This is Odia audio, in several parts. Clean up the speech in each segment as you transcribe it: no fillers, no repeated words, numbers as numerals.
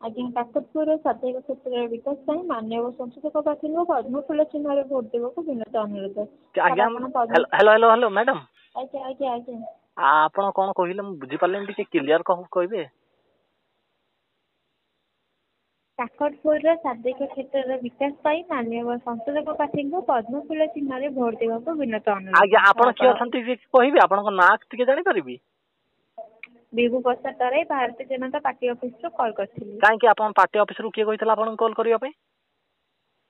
ଆଜ୍ଞା, କାକଟପୁରର ସାଧକ କ୍ଷେତ୍ରର ବିକାଶ ପାଇଁ ମାନ୍ୟବର ସଂସଦକ ପ୍ରାର୍ଥୀଙ୍କୁ ପଦ୍ମଫୁଲ ଚିହ୍ନରେ ଭୋଟ ଦେବାକୁ ବିନୀତ ଅନୁରୋଧ। ଆଜ୍ଞା। ଆପଣ ପଦ୍ମ ହ୍ୟାଲୋ ହ୍ୟାଲୋ ହ୍ୟାଲୋ ମ୍ୟାଡ଼ାମ। ଆଜ୍ଞା ଆଜ୍ଞା ଆଜ୍ଞା। ଆପଣ କ'ଣ କହିଲେ ମୁଁ ବୁଝିପାରିଲିନି, ଟିକେ କ୍ଲିୟର କହିବେ? କାକଟପୁରର ସାଧକ କ୍ଷେତ୍ରର ବିକାଶ ପାଇଁ ମାନ୍ୟବର ସଂସଦକ ପ୍ରାର୍ଥୀଙ୍କୁ ପଦ୍ମଫୁଲ ଚିହ୍ନରେ ଭୋଟ ଦେବାକୁ ବିନୀତ ଅନୁରୋଧ। ଆଜ୍ଞା, ଆପଣ କିଏ ଅଛନ୍ତି କି କହିବେ? ଆପଣଙ୍କ ନାଁ ଟିକେ ଜାଣିପାରିବି? ବିଭୁ ପ୍ରସାଦ ତରାଇ, ଭାରତୀୟ ଜନତା ପାର୍ଟି ଅଫିସରୁ କଲ୍ କରିଥିଲି। କାହିଁକି ଆପଣ ପାର୍ଟି ଅଫିସରୁ କିଏ କହିଥିଲା ଆପଣଙ୍କୁ କଲ୍ କରିବା ପାଇଁ?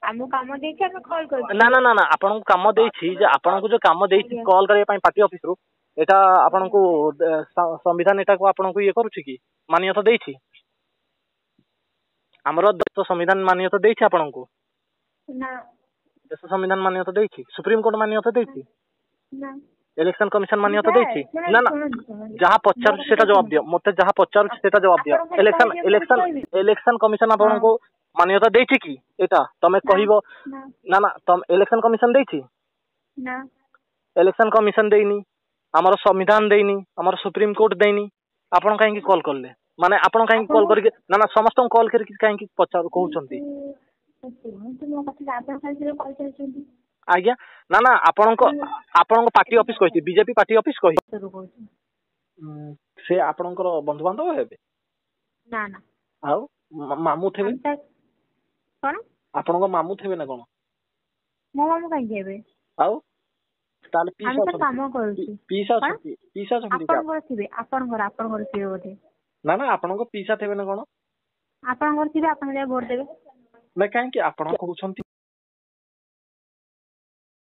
ଆମକୁ କାମ ଦେଇଛି, ଆମେ କଲ୍ କରିଛୁ। ନା ନା ନା ନା, ଆପଣଙ୍କୁ କାମ ଦେଇଛି ଯେ, ଆପଣଙ୍କୁ ଯୋଉ କାମ ଦେଇଛି କଲ୍ କରିବା ପାଇଁ ପାର୍ଟି ଅଫିସରୁ, ଏଇଟା ଆପଣଙ୍କୁ ସମ୍ବିଧାନ ଏଟାକୁ ଆପଣଙ୍କୁ ଇଏ କରୁଛି କି ମାନ୍ୟତା ଦେଇଛି? ଆମର ଦେଶ ସମ୍ବିଧାନ ମାନ୍ୟତା ଦେଇଛି ଆପଣଙ୍କୁ? ନା। ଦେଶ ସମ୍ବିଧାନ ମାନ୍ୟତା ଦେଇଛି? ସୁପ୍ରିମକୋର୍ଟ ମାନ୍ୟତା ଦେଇଛି? ନା। ଇଲେକ୍ସନ କମିଶନ ମାନ୍ୟତା ଦେଇଛି? ନା ନା, ଯାହା ପଚାରୁଛି ସେଟା ଜବାବ ଦିଅ। ମତେ ଯାହା ପଚାରୁଛି ସେଟା ଜବାବ ଦିଅ। ଆପଣ ଖାଲି ଇଲେକ୍ସନ କହିବେ, ମୁଁ ଇଲେକ୍ସନ କହିବି। ଇଲେକ୍ସନ କମିଶନ ଆପଣଙ୍କୁ ମାନ୍ୟତା ଦେଇଛି କି ଏଇଟା ତମେ କହିବ? ନା। ନା ନା, ତମେ ଇଲେକ୍ସନ କମିଶନ ଦେଇଛି? ନା। ଇଲେକ୍ସନ କମିଶନ ଦେଇନି, ଆମର ସମ୍ବିଧାନ ଦେଇନି, ଆମର ସୁପ୍ରିମକୋର୍ଟ ଦେଇନି, ଆପଣ କାହିଁକି କଲ୍ କଲେ? ମାନେ ଆପଣ କାହିଁକି କଲ୍ କରିକି, ନା ନା, ସମସ୍ତଙ୍କୁ କଲ୍ କରିକି କାହିଁକି ପଚାରୁ କହୁଛନ୍ତି? ଶୁଣନ୍ତୁ ମୋ କଥା, ଆପଣ ଖାଲି ସେଟା କହିଚାଲିଛନ୍ତି। ଆଜ୍ଞା, ନା ନା, ଆପଣଙ୍କ ପାର୍ଟି ଅଫିସ କହିଛି, ବିଜେପି ପାର୍ଟି ଅଫିସ କହିଛି। କହୁଛି। ସେ ଆପଣଙ୍କର ବନ୍ଧୁବାନ୍ଧବ ହେବେ? ନା ନା। ଆଉ ମାମୁଁ ଥିବେ? ଆମେ କଣ? ଆପଣଙ୍କ ମାମୁଁ ଥିବେ ନା କଣ? ମୋ ମାମୁଁ କାହିଁକି ହେବେ? ଆଉ ତାହେଲେ ଆମେ ପିଇସା ତ ଅଛନ୍ତି? କାମ କରୁଛୁ। ପିଇସା କଣ? ଅଛନ୍ତି? ପିଇସା ଅଛନ୍ତି କି? ଆପଣଙ୍କର ଥିବେ, ଆପଣଙ୍କର ଥିବେ ବୋଧେ। ନା ନା, ଆପଣଙ୍କ ପିଇସା ଥିବେ ନା କଣ? ଆପଣଙ୍କର ଥିବେ, ଆପଣ ଯାଇ ଭୋଟ ଦେବେ। ନା, କାହିଁକି ଆପଣ କହୁଛନ୍ତି?